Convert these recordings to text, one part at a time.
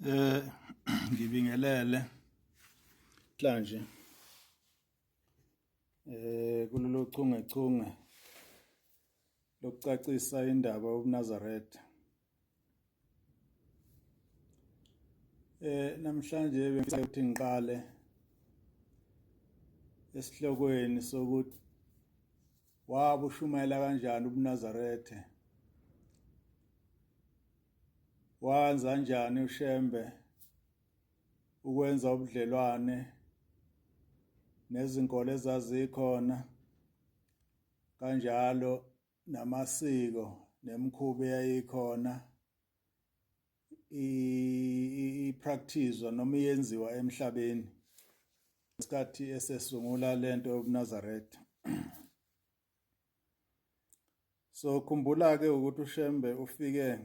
Ngibingelele namhlanje kulolu chungechunge lokucacisa indaba yobuNazaretha. Namhlanje bengifisa ukuthi ngiqale esihlokweni sokuthi wabushumayela kanjani ubuNazaretha. Wanzanjani uShembe ukwenza ubudlelwane nezinkolo ezazikhona kanjalo namasiko nemikhuba eyayikhona ipracticewa noma iyenziwa emhlabeni ngesikhathi esesungula lento yobuNazaretha. So khumbula ke ukuthi uShembe ufike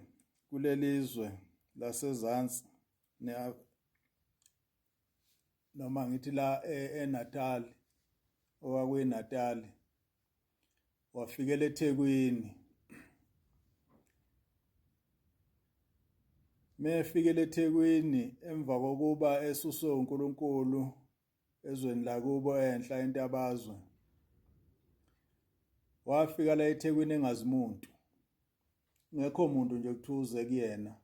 kulelizwe lasezansi noma ngithi la eNatal okwakuyiNatal wafikela eThekwini. Mefikele eThekwini emva kokuba esuswe uNkulunkulu ezweni lakubo enhla entabazwe wafika la eThekwini engazi muntu ngekho muntu nje kuthuze kuyena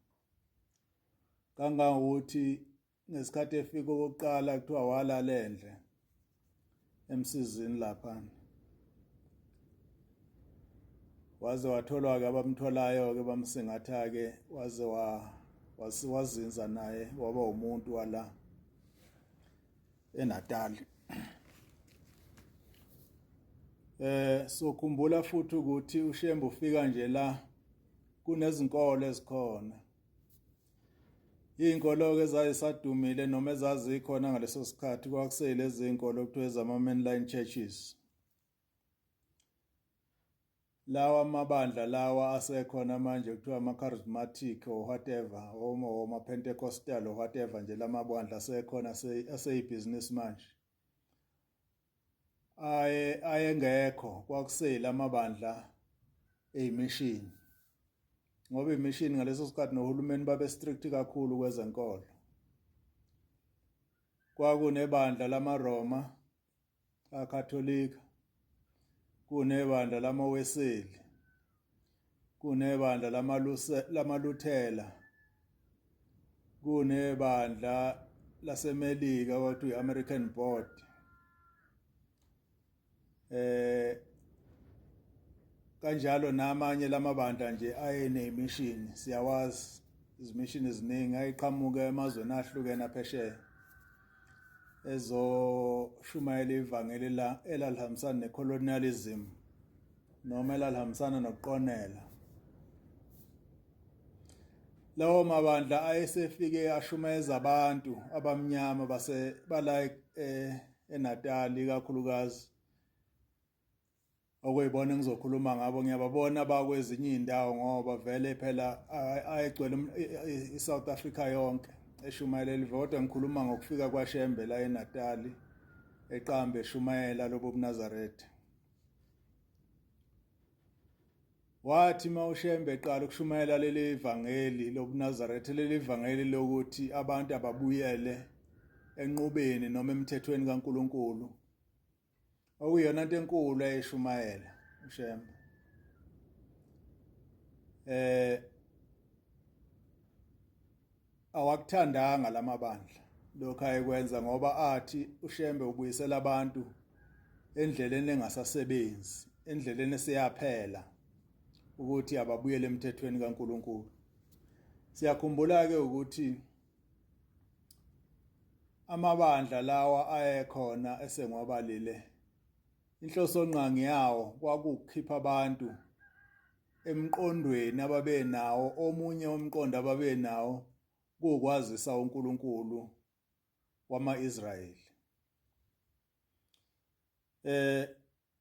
kangangokuthi ngesikhathi efika okokuqala kuthiwa walala endle emsizini lapha waze watholwa-ke abamtholayo-ke bamsingatha-ke waze wazinza naye waba umuntu wala eNatal. So khumbula futhi ukuthi uShembe ufika nje la kunezinkolo ezikhona. Izinkolo ke ezazisadumile noma ezazikhona ngaleso sikhathi kwakuseyilezi zinkolo okuthiwa ezama mainline churches. Lawa amabandla lawa asekhona manje kuthiwa ama-charismatic or whatever oma-pentecostal or whatever nje lamabandla asekhona aseyibhizinisi manje aye ayengekho kwakuseyila mabandla eyimishini ngoba imishini ngaleso sikhathi nohulumeni babe strict kakhulu kwezenkolo. Kwakunebandla lamaRoma aKhatholika, kunebandla lamaWeseli, kunebandla lamaLuthela, kunebandla laseMelika kwathiwa i-American Board. Kanjalo namanye lamabandla nje ayenemishini siyawazi izimishini eziningi ayiqhamuka emazweni ahlukene aphesheya ezoshumayela ivangeli la elalihambisana necolonialism noma elalihambisana nokuqonela. Lawo mabandla ayesefike ashumayeza abantu abamnyama base bala eNatal ikakhulukazi okuyibona engizokhuluma ngabo ngiyababona bakwezinye izindawo ngoba vele phela ayegcwele iSouth Africa yonke eshumayela kodwa ngikhuluma ngokufika kwaShembe la eNatal eqambe eshumayela lobo buNazaretha. Wathi uma uShembe eqala ukushumayela leli vangeli lobuNazaretha, leli vangeli lokuthi abantu ababuyele enqubeni noma emthethweni kaNkulunkulu, okuyiyona nto enkulu ayeshumayela uShembe. Awakuthandanga lamabandla lokho ayekwenza ngoba athi uShembe ubuyisela abantu endleleni engasasebenzi, endleleni esiyaphela ukuthi ababuyele emthethweni kaNkuluNkulu. Siyakhumbula ke ukuthi amabandla lawa ayekhona esengiwabalile inhlosongqangi yawo kwakukhipha abantu emqondweni ababenawo omunye umqondo ababenawo kuwukwazisa uNkulunkulu wama-Israyeli.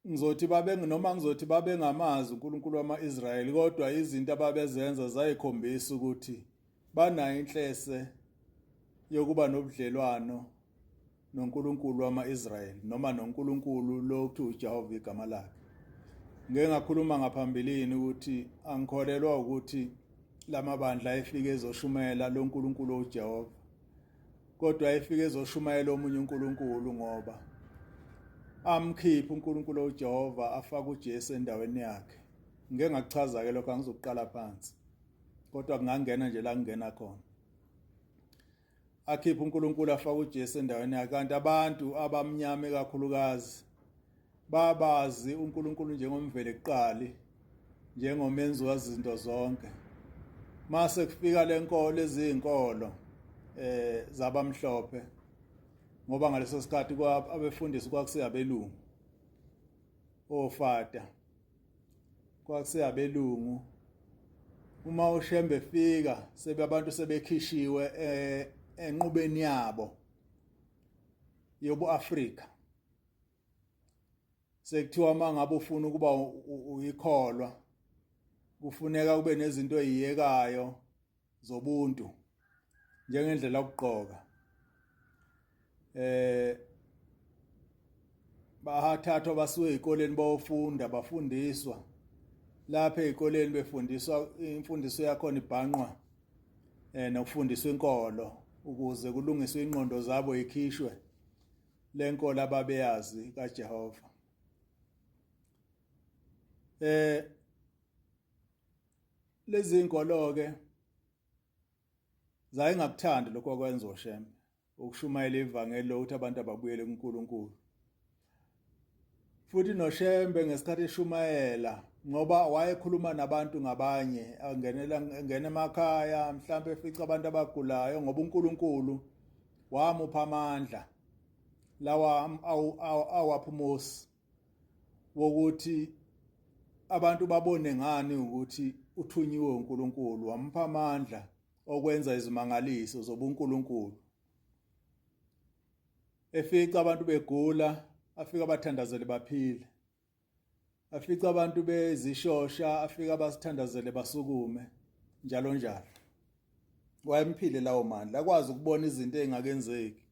Ngizothi babe noma ngizothi babengamazi uNkulunkulu wama-Israyeli kodwa izinto ababezenza zayikhombisa ukuthi banayo inhlese yokuba nobudlelwano noNkulunkulu wama-Israyeli noma noNkulunkulu lo kuthiwa uJehova igama lakhe. Ngike ngakhuluma ngaphambilini ukuthi angikholelwa ukuthi lamabandla efike ezoshumayela lo nkulunkulu uJehova, kodwa efike ezoshumayela omunye uNkulunkulu, ngoba amkhipha uNkulunkulu uJehova afaka uJesu endaweni yakhe. Ngeke ngakuchaza ke lokho, angizokuqala phansi, kodwa kungangena nje la kungena khona. Akhipha uNkulunkulu afaka uJesu endaweni yakhe, kanti abantu abamnyama kakhulukazi babazi uNkulunkulu njengomveli kuqali, njengomenzi wezinto zonke. Mase kufika lenkolo, ezinkolo zabamhlophe, ngoba ngaleso sikhathi abefundisi kwakuseyabelungu, ofata kwakuseyabelungu. Uma uShembe efika sebe abantu sebekhishiwe enqubeni yabo yobu-Afrika, sekuthiwa uma ngabe ufuna ukuba uyikholwa kufuneka kube nezinto eziyekayo zobuntu, njengendlela yokugqoka. Bahathathwa basuke ezikoleni bayofunda, bafundiswa lapha ezikoleni, befundiswa imfundiso yakhona ibhanqwa nokufundiswa inkolo ukuze kulungiswe ingqondo zabo, ikhishwe lenkolo ababeyazi kaJehova. Lezi inkolo ke zayingakuthandi lokho akwenza uShembe, ukushumayela ivangeli lokuthi abantu ababuyele kuNkulunkulu. Futhi noShembe ngesikhathi eshumayela, ngoba wayekhuluma nabantu ngabanye, angenela ngena emakhaya, mhlawumbe efica abantu abagulayo, ngoba uNkulunkulu wamupha amandla lawa awapha uMose wokuthi abantu babone ngani ukuthi uthunyiwe uNkulunkulu, wamupha amandla okwenza izimangaliso zobuNkulunkulu. Efica abantu begula, afika abathandazele baphile. Afica abantu bezishosha, afika abasithandazele basukume, njalo njalo. Wayemphile lawo mandla, akwazi ukubona izinto ezingakenzeki.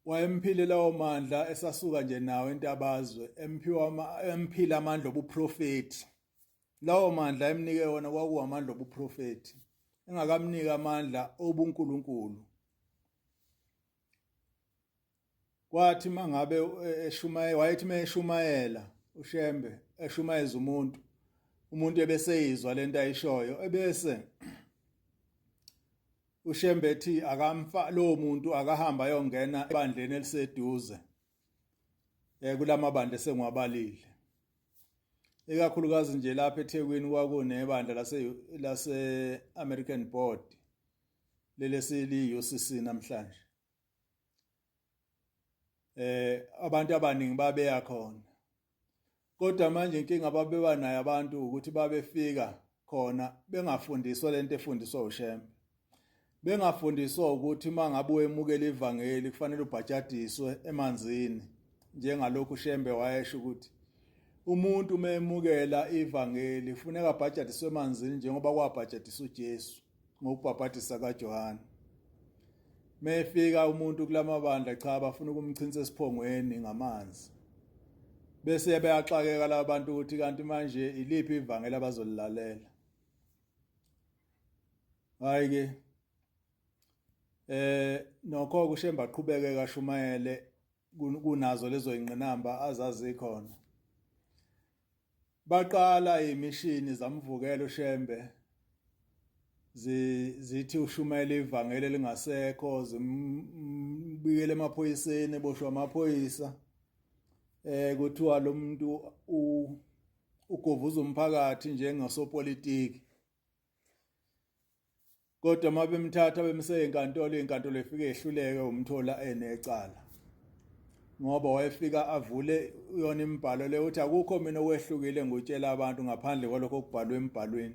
Wayemphile lawo mandla esasuka nje nawo entabazwe, emphiwa emphila amandla obuprofeti. Lawo mandla emnike wona kwakuwamandla obuprofeti, engakamniki amandla obuNkulunkulu. Kwathi mangabe eshumayela, wayethi mayeshumayela uShembe, eshumayeza umuntu, umuntu ebeseyizwa lento ayishoyo, ebese uShembe ethi akamfa lowo muntu, akahamba ayongena ebandleni eliseduze kulamabandla esengiwabalile, ikakhulukazi nje lapha eThekwini kwakunebandla lase American Board lelesili UCC namhlanje. Abantu abaningi babeya khona, kodwa manje inkinga babeba nayo abantu ukuthi babefika khona bengafundiswa lento efundiswa uShembe, bengafundiswa ukuthi mangabe wemukela ivangeli kufanele ubhajadiswe emanzini, njengalokhu uShembe wayesho ukuthi umuntu uma emukela ivangeli kufuneka abhajadiswe emanzini njengoba kwabhajadiswa uJesu ngokubhabhadisa kaJohane. Mefika umuntu kulamabandla, cha, bafuna ukumchinsa esiphongweni ngamanzi, bese beyaxakeka labantu ukuthi kanti manje iliphi ivangeli abazolilalela. Hayi ke, nokho kuShembe aqhubeke kashumayele kunazo lezo ingqinamba azazikhona. Baqala imishini zamvukela uShembe, zithi ushumayela ivangeli elingasekho, zimbikele emaphoyiseni, eboshwa amaphoyisa. Kuthiwa lo muntu ugovuza umphakathi njengosopolitiki. Kodwa uma bemthatha bemse enkantolo, inkantolo ifike yehluleke umthola enecala, ngoba wayefika avule yona imibhalo le, uthi akukho mina okwehlukile ngutshela abantu ngaphandle kwalokho okubhalwe embhalweni.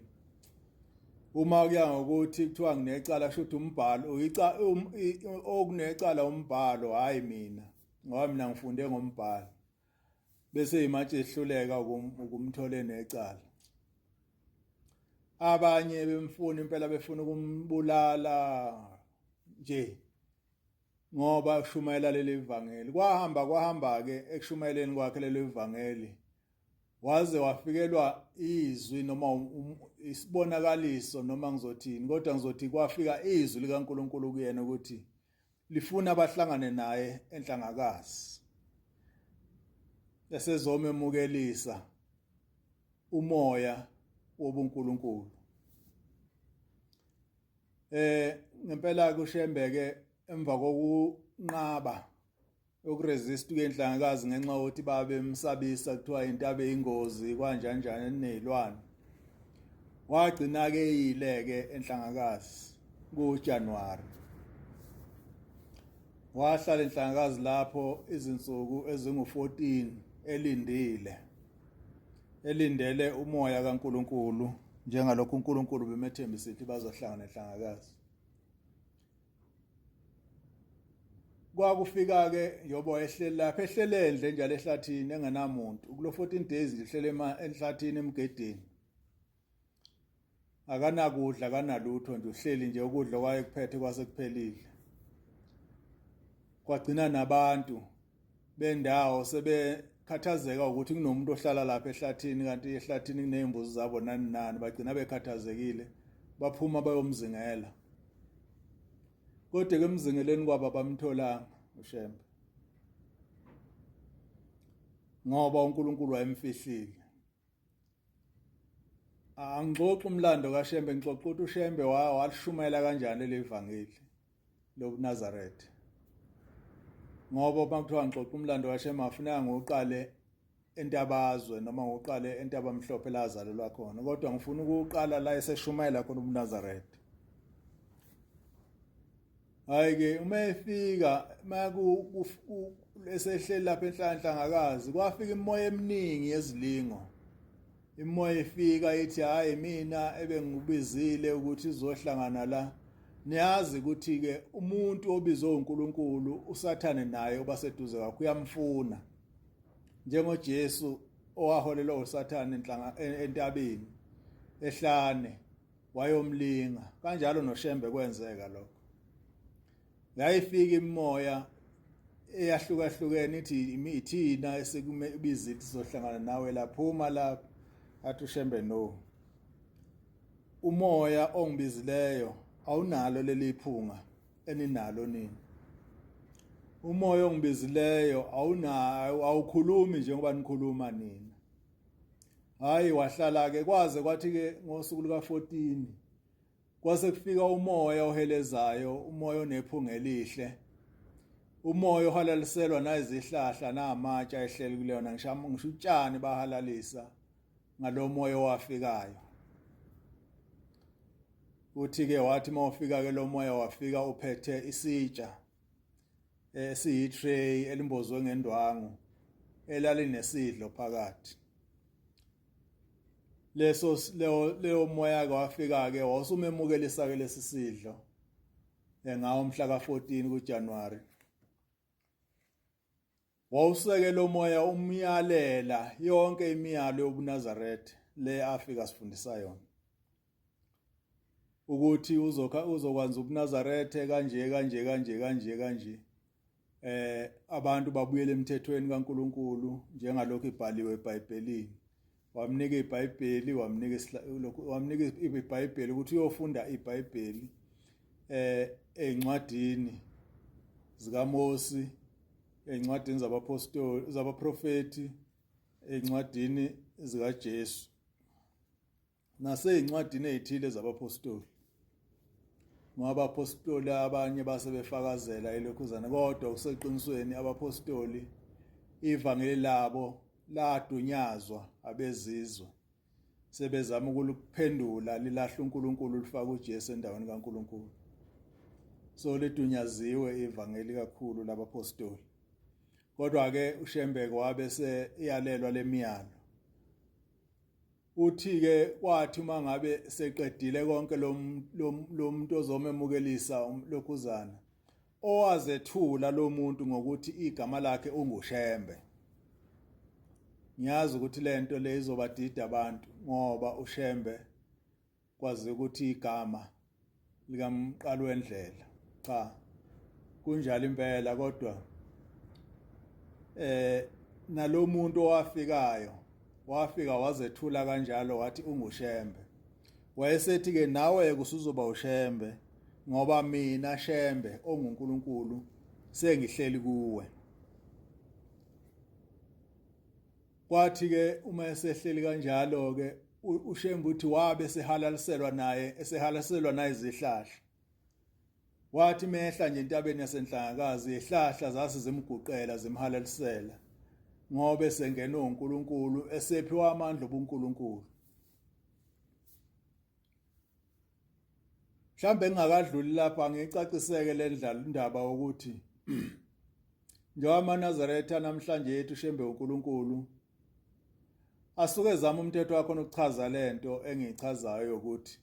Uma kuya ngokuthi kuthiwa nginecala, kusho ukuthi umbhalo okunecala umbhalo, hayi mina, ngoba mina ngifunde ngombhalo. Bese imantshi ehluleka ukumthola enecala. Abanye bemfuna impela, befuna ukumbulala nje ngoba ushumayela leli vangeli. Kwahamba kwahamba ke ekushumayeleni kwakhe leli vangeli, Waze wafikelwa izwi noma isibonakaliso noma ngizothini, kodwa ngizothi kwafika izwi likaNkulunkulu kuyena ukuthi lifuna bahlangane naye enhlangakazi esezomemukelisa umoya wobuNkulunkulu. Ngempela kushembeke emva kokunqaba ukuresist kuyenhlangakazi ngenxa yokuthi babemsabisa kuthiwa intaba eyingozi kwanjanjani enezilwane. Wagcina ke eyile-ke enhlangakazi kuJanuary. Wahlala enhlangakazi lapho izinsuku ezingu-14 elindile, elindele umoya kaNkulunkulu njengalokhu uNkulunkulu bemethembisa ukuthi bazohlangana enhlangakazi. Kwakufika ke njengoba ehleli lapha, ehlele endle njalo ehlathini engenamuntu kulo 14 days nje, ehlele enhlathini emgedeni, akanakudla, akanalutho nje, uhleli nje, ukudla kwaye kuphethe kwase kuphelile. Kwagcina nabantu bendawo sebekhathazeka ukuthi kunomuntu ohlala lapha ehlathini, kanti ehlathini kunezimbuzi zabo nani nani. Bagcina bekhathazekile, baphuma bayomzingela, kodwa ke emzingeleni kwabo abamtholanga uShembe ngoba uNkulunkulu wayemfihlile. Angixoxi umlando kaShembe, ngixoxa ukuthi uShembe walishumayela kanjani leli vangeli lobuNazaretha, ngoba uma kuthiwa ngixoxa umlando kaShembe afuneka ngiwuqale entabazwe noma ngiwuqale entabamhlophe la azalelwa khona, kodwa ngifuna ukuwuqala la eseshumayela khona ubuNazaretha. Hayi ke, uma efika maku esehleli lapha enhlanhlangakazi, kwafika imimoya eminingi yezilingo. Imimoya ifika ithi, hayi, mina ebengikubizile ukuthi izohlangana la. Niyazi ukuthi ke umuntu obizwe uNkulunkulu, uSathane naye ubaseduze kwakhe, uyamfuna, njengoJesu owaholelwa uSathane entabeni ehlane wayomlinga, kanjalo noShembe kwenzeka lokho. Yayifika imimoya eyahlukahlukene ithi ithina esikubizithi sizohlangana nawe, laphuma lapha. Athi uShembe, no, umoya ongibizileyo awunalo leli phunga eninalo nini, umoya ongibizileyo awunayo, awukhulumi njengoba nikhuluma nina. Hayi, wahlala ke kwaze kwathi ke ngosuku luka 14 kwase kufika umoya ohelezayo, umoya onephunga elihle, umoya ohalaliselwa nayizihlahla namatshe ayehleli kuleyona, ngisho utshani bahalalisa ngalomoya owafikayo. Uthi ke wathi mawufika ke lo moya, wafika uphethe isitsha esiyi-tray elimbozwe ngendwangu elalinesidlo phakathi. Leso leyo moya ke wafika ke wawusumemukelisa ke lesi sidlo ngawo mhla ka-14 kuJanuary. Wawuseke lo moya umyalela yonke imiyalo yobuNazaretha le afika sifundisa yona, ukuthi uzokha uzokwenza ubuNazaretha kanje kanje kanje kanje kanje, abantu babuyele emthethweni kaNkuluNkulu njengalokhu ibhaliwe eBhayibhelini. Wamnika iBhayibheli, wamnika lokhu, wamnika iBhayibheli ukuthi uyofunda iBhayibheli ezincwadini zikaMosi, ezincwadini zabapostoli, zabaprofeti, ezincwadini zikaJesu nasezincwadini ezithile zabapostoli, ngoba abapostoli abanye base befakazela elokhuzana, kodwa kuseqinisweni abapostoli ivangeli labo ladunyazwa abezizwe sebezama ukuliphendula lilahla uNkulunkulu lifaka uJesu endaweni kaNkulunkulu. So lidunyaziwe ivangeli kakhulu labapostoli, kodwa ke uShembeke wabe seyalelwa lemiyalo. Uthi ke kwathi uma ngabe seqedile konke lo muntu ozomemukelisa lokhuzana, owazethula lo muntu ngokuthi igama lakhe unguShembe. Ngiyazi ukuthi lento le izobadida abantu, ngoba uShembe kwazi ukuthi igama likamqali wendlela. Cha, kunjalo impela, kodwa nalomuntu owafikayo Wafika wazethula kanjalo wathi unguShembe. Wayesethi-ke nawe-ke usuzoba uShembe ngoba mina Shembe onguNkulunkulu sengihleli kuwe. Kwathi-ke uma esehleli kanjalo-ke uShembe uthi wabe esehalaliselwa naye esehalaliselwa nayizihlahla. Wathi mehla nje entabeni yaseNhlangakazi ihlahla zase zimguqela zimhalalisela ngoba esengenwe uNkulunkulu esephiwa amandla obuNkulunkulu. Mhlambe ngingakadluli lapha ngicaciseke le ndlala indaba ukuthi njengoba amaNazaretha namhlanje yethu shembe uNkulunkulu asuke ezama umthetho wakho nokuchaza lento engiyichazayo ukuthi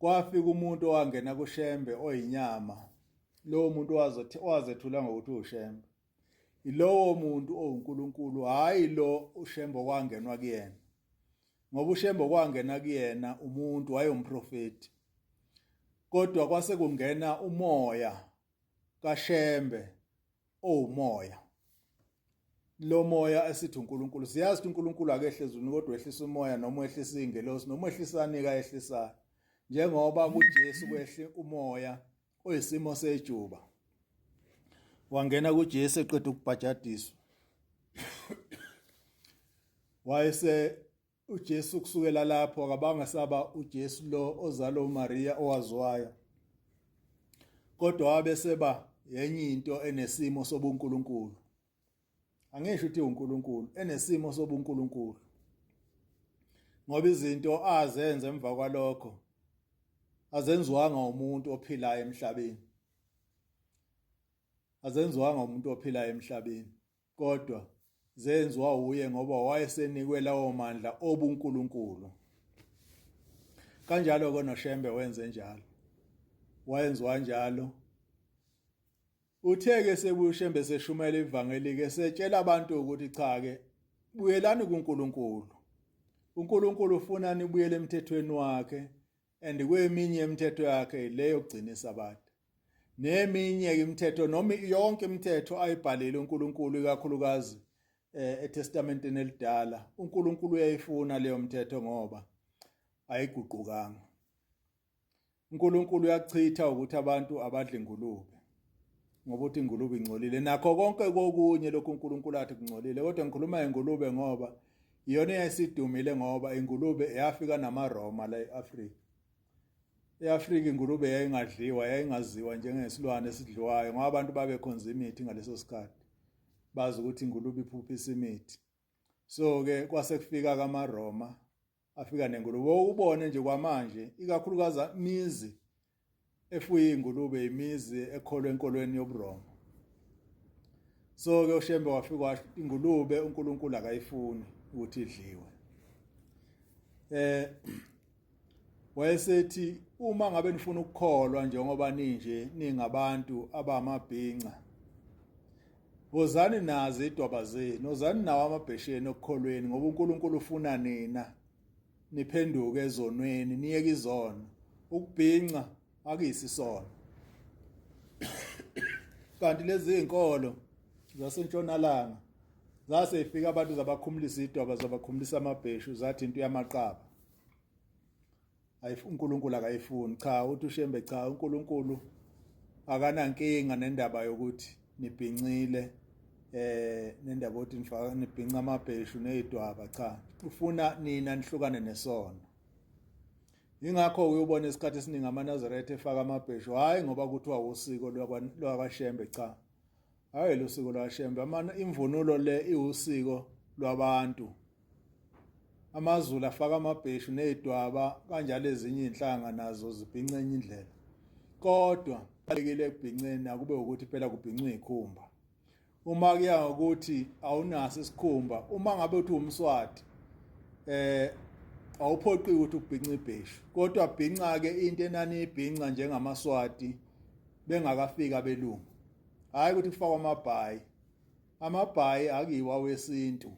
Kwafika umuntu owangena kuShembe oyinyama. Lowo muntu wazethula ngokuthi uShembe. Yilowo muntu owuNkulunkulu, hhayi lo uShembe okwangenwa kuyena. Ngoba uShembe okwangena kuyena umuntu wayewumprofethi. Kodwa kwase kungena umoya kaShembe owumoya. Lo moya esithi uNkulunkulu, siyazi ukuthi uNkulunkulu akehle ezulwini kodwa wehlisa umoya noma wehlisa iy'ngelosi noma wehlisani kayehlisayo. Njengoba kuJesu kwehle umoya oyisimo sejuba. Wangena kuJesu eqeda ukubhajadiswa. Wayese uJesu kusukela lapho akabanga saba uJesu lo ozalwa uMaria owaziwayo kodwa wabe seba yenye into enesimo sobuNkulunkulu. Angisho ukuthi uNkulunkulu enesimo sobuNkulunkulu ngoba izinto azenze emva kwalokho azenziwanga umuntu ophilayo emhlabeni, azenziwanga umuntu ophilayo emhlabeni kodwa zenziwa uye ngoba wayesenikwe lawo mandla obuNkulunkulu. Kanjalo ke noShembe wenze njalo, wayenziwa njalo. Uthe-ke sebuya uShembe seshumela ivangeli-ke setshela abantu ukuthi cha-ke buyelani kuNkulunkulu. uNkulunkulu ufuna nibuyele emthethweni wakhe and kweminye imithetho yakhe le yokugcina isabatha. Neminye-ke imithetho noma yonke imithetho ayibhalile uNkulunkulu ikakhulukazi eh, eTestamenteni elidala uNkulunkulu uyayifuna leyo mthetho ngoba ayiguqukanga. uNkulunkulu uyakuchitha ukuthi abantu abadla ingulube ngoba uthi ingulube ingcolile nakho konke kokunye lokhu uNkulunkulu athi kungcolile kodwa ngikhuluma ngengulube ngoba iyona eyayisidumile ngoba ingulube yafika namaRoma la e-Afrika. E-Afrika ingulube yayingadliwa yayingaziwa njengesilwane esidliwayo ngoba abantu babekhonza imithi ngaleso sikhathi bazi ukuthi ingulube iphuphisa imithi. So-ke kwase kufika kamaRoma afika nengulube ubone nje kwamanje ikakhulukazi imizi efuye ingulube imizi ekholwa enkolweni yobuRoma. So ke uShembe wafika washo ingulube uNkulunkulu akayifuni ukuthi idliwe. Eh wayesethi uma ngabe nifuna ukukholwa njengoba ninje ningabantu abamabhinca wozani nazo idwaba zenu, wozani nawo amabhesheni okukholweni ngoba uNkulunkulu ufuna nina niphenduke ezonweni niyeke izono. Ukubhinca akuyisisono. Kanti lezi izinkolo zasentshonalanga zase ifika abantu zabakhumulisa idwaba zabakhumulisa amabheshu zathi into yamaqaba. Ayi uNkulunkulu akayifuni. Cha uthi uShembe cha uNkulunkulu akanankinga nendaba yokuthi nibhincile eh nendaba yokuthi nifaka nibhinca amabheshu nezidwaba cha ufuna nina nihlukane nesono. Ingakho uyobona isikhathi esiningi amaNazaretha efaka amabheshu hayi ngoba kuthiwa usiko lwakwaShembe cha. Hayi lo siko lwaShembe amana imvunulo le iwusiko lwabantu. AmaZulu afaka amabheshu nezidwaba kanjalo ezinye izinhlanga nazo zibhinca enye indlela. Kodwa kubalulekile ekubhinceni akube ukuthi phela kubhincwa izikhumba. Uma kuya ngokuthi awunaso isikhumba, uma ngabe uthi umSwati eh awuphoqiwe ukuthi ubhince ibheshu kodwa bhinca ke into enaniyibhinca njengamaSwati bengakafiki abelungu. Hayi ukuthi kufakwa amabhayi. Amabhayi akuyiwa wesintu.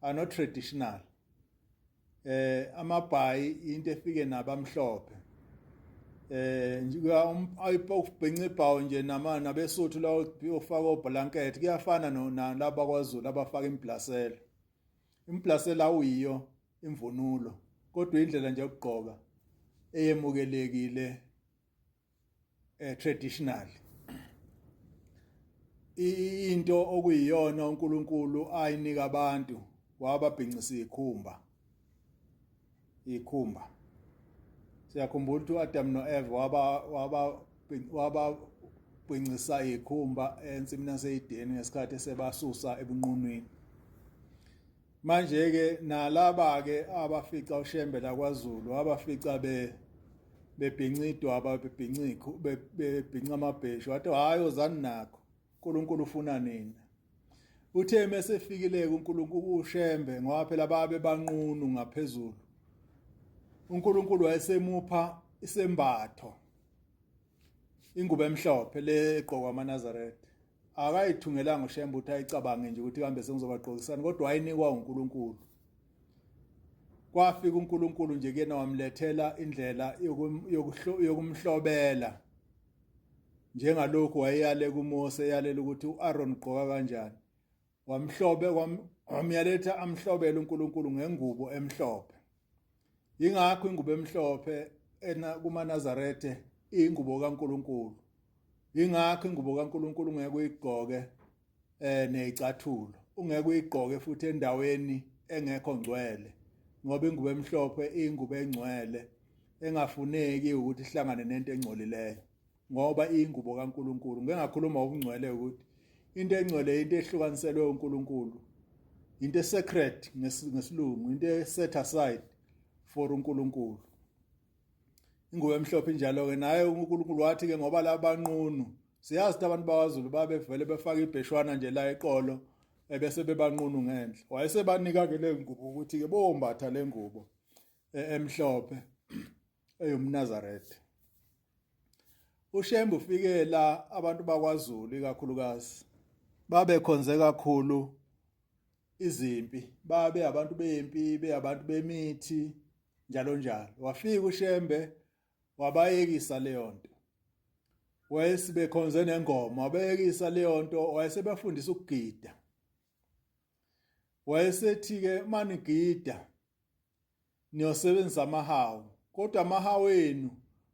Are not traditional. Eh amabhayi into efike nabamhlophe. Eh ayipokubhinca ibhawu nje nama nabesuthu la ofaka oblanket kuyafana nalaba kwaZulu abafaka imblasela. Imblasela awuyiyo imvunulo kodwa indlela nje yokugqoka eyemukelekile traditional. Into okuyiyona uNkulunkulu ayinika abantu wababhincisa ikhumba. Ikhumba. Siyakhumbula ukuthi uAdam noEva waba waba wababhincisa ikhumba ensimini yaseYideni ngesikhathi sebasusa ebunqunwini. Manje ke nalaba ke abafica uShembe la kwaZulu abafica be bebhinca idwaba bebhinca bebhinca amabheshu wathi hayi ozani nakho uNkulunkulu ufuna nina. Uthe mesefikile kuNkulunkulu uShembe ngoba phela babe banqunu ngaphezulu uNkulunkulu wayesemupha isembatho ingubo emhlophe le egqokwa amaNazaretha. Akayithungelanga uShembe ukuthi ayicabange nje ukuthi kambe sengizobagqokisana kodwa wayinikwa uNkulunkulu. Kwafika uNkulunkulu nje kuyena wamlethela indlela yokumhlobela njengalokhu wayeyale kuMose eyalela ukuthi uAaron ugqoka kanjani. Wamhlobe wamyaletha amhlobele uNkulunkulu ngengubo emhlophe. Ingakho ingubo emhlophe ena kumaNazarethe ingubo kaNkulunkulu. Ingakho ingubo kaNkulunkulu ungeke uyigqoke nezicathulo, ungeke uyigqoke futhi endaweni engekho ngcwele ngoba ingubo emhlophe ingubo engcwele engafuneki ukuthi ihlangane nento engcolileyo ngoba ingubo kaNkulunkulu. Ngeke ngakhuluma ubungcwele ukuthi into engcwele into ehlukaniselwe uNkulunkulu, into sacred ngesilungu, into set aside for uNkulunkulu. Ingubo emhlophe injalo ke naye uNkulunkulu wathi ke ngoba labanqunu siyazi ukuthi abantu bakwaZulu babevele befaka ibheshwana nje la eqolo ebese bebanqunu ngenhla. Wayesebanika ke le ngubo ukuthi ke bombatha le ngubo emhlophe eyomNazaretha. uShembe ufike la abantu bakwaZulu ikakhulukazi babekhonze kakhulu izimpi, babe abantu bempi, beyabantu bemithi njalo njalo. Wafika uShembe wabayekisa leyo nto, wayesibekhonze nengoma, wabayekisa leyo nto, wayesebafundisa ukugida. Wayesethi-ke manigida niyosebenzisa amahawu, kodwa amahawu enu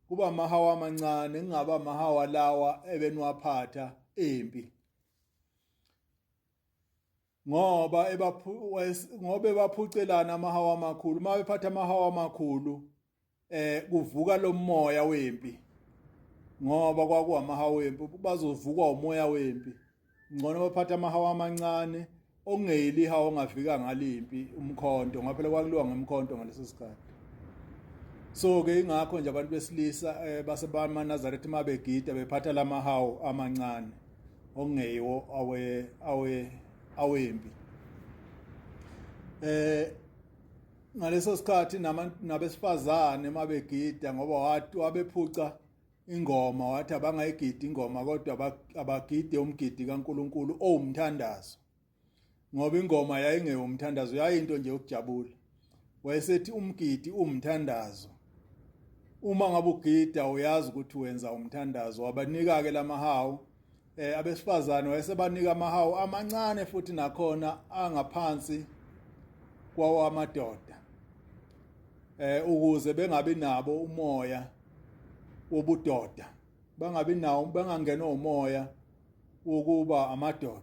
kuba amahawu amancane, kungaba amahawu lawa ebeniwaphatha empi, ngoba ngoba ebaphucelana amahawu amakhulu. Uma bephatha amahawu amakhulu kuvuka lo moya wempi, ngoba kwakuwamahawu wempi, bazovukwa umoya wempi. Ngcono baphatha amahawu amancane okungeyili ihawu ongafika ngalimpi umkhonto, ngoba phela kwakuliwa ngomkhonto ngaleso sikhathi. So ke ingakho nje abantu besilisa basebamaNazaretha uma begida bephatha lamahawu amancane okungeyiwo awempi. Ngaleso sikhathi nabesifazane mabegida, ngoba wathi wabephuca ingoma, wathi abangayigidi ingoma kodwa abagide umgidi kaNkulunkulu owumthandazo, ngoba ingoma yayingeyomthandazo, yayinto nje yokujabula. Wayesethi umgidi umthandazo, uma ngabe ugida uyazi ukuthi wenza umthandazo. Wabanika ke lamahawu abesifazane, wayesebanika amahawu amancane futhi nakhona angaphansi kwawamadoda ukuze bengabi nabo umoya wobudoda, bangabi nawo, bangangenwa umoya wokuba amadoda.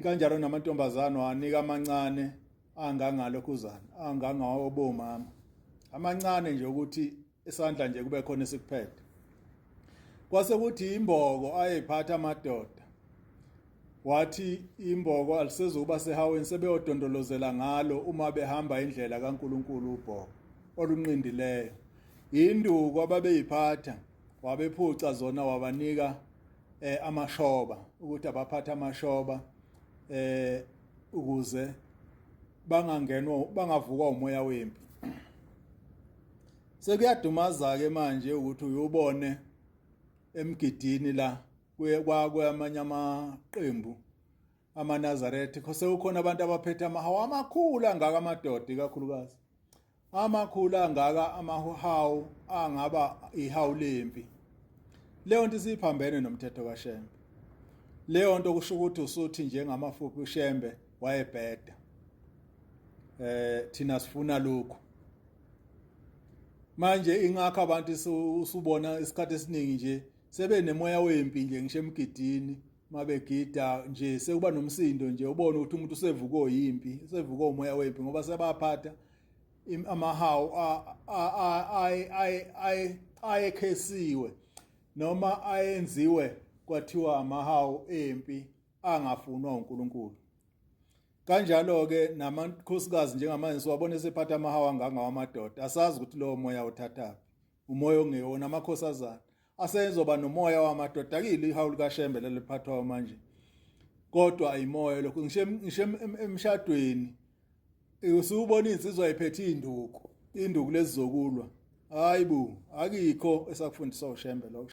Kanjalo namantombazane wanika amancane angangalokhuzana, angangawobomama, amancane nje ukuthi isandla nje kube khona esikuphethe. Kwase kuthi imboko ayiphatha amadoda, wathi imboko alisezukuba sehaweni, sebeyodondolozela ngalo uma behamba indlela kaNkulunkulu, ubhoko olunqindileyo. Induku ababeyiphatha wabephuca zona, wabanika amashoba, ukuthi abaphatha amashoba ukuze bangangenwa, bangavukwa umoya wempi. Sekuyadumaza ke manje ukuthi uyubone emgidini la kwamanye amaqembu amaNazaretha sekukhona abantu abaphethe amahawu amakhulu angaka, amadoda ikakhulukazi amakhulu angaka, amahawu angaba ihawu lempi. Leyo nto isiphambene nomthetho kaShembe. Leyo nto kusho ukuthi usuthi njengamafuphi uShembe Wayebheda. Thina sifuna lokhu. Manje ingakho abantu usubona isikhathi esiningi nje sebenemoya wempi nje, ngisho emgidini mabegida nje sekuba nomsindo nje, ubone ukuthi umuntu usevuka oyimpi, usevuka umoya wempi, ngoba sebaphatha amahawu ayekhesiwe noma ayenziwe kwathiwa amahawu empi angafunwa uNkulunkulu. Kanjalo-ke namakhosikazi njengamanje siwabona esephatha amahawu angangawamadoda, asazi ukuthi lowo moya uthathaphi, umoya ongewona. Amakhosazana asezoba nomoya wamadoda akile, ihawu likaShembe leliphathwayo manje, kodwa ayimoya lokho. Ngisho emshadweni usubona insizwa iphethe induku, induku lezi zokulwa. Hayi bo, akikho esakufundiswa uShembe lokho.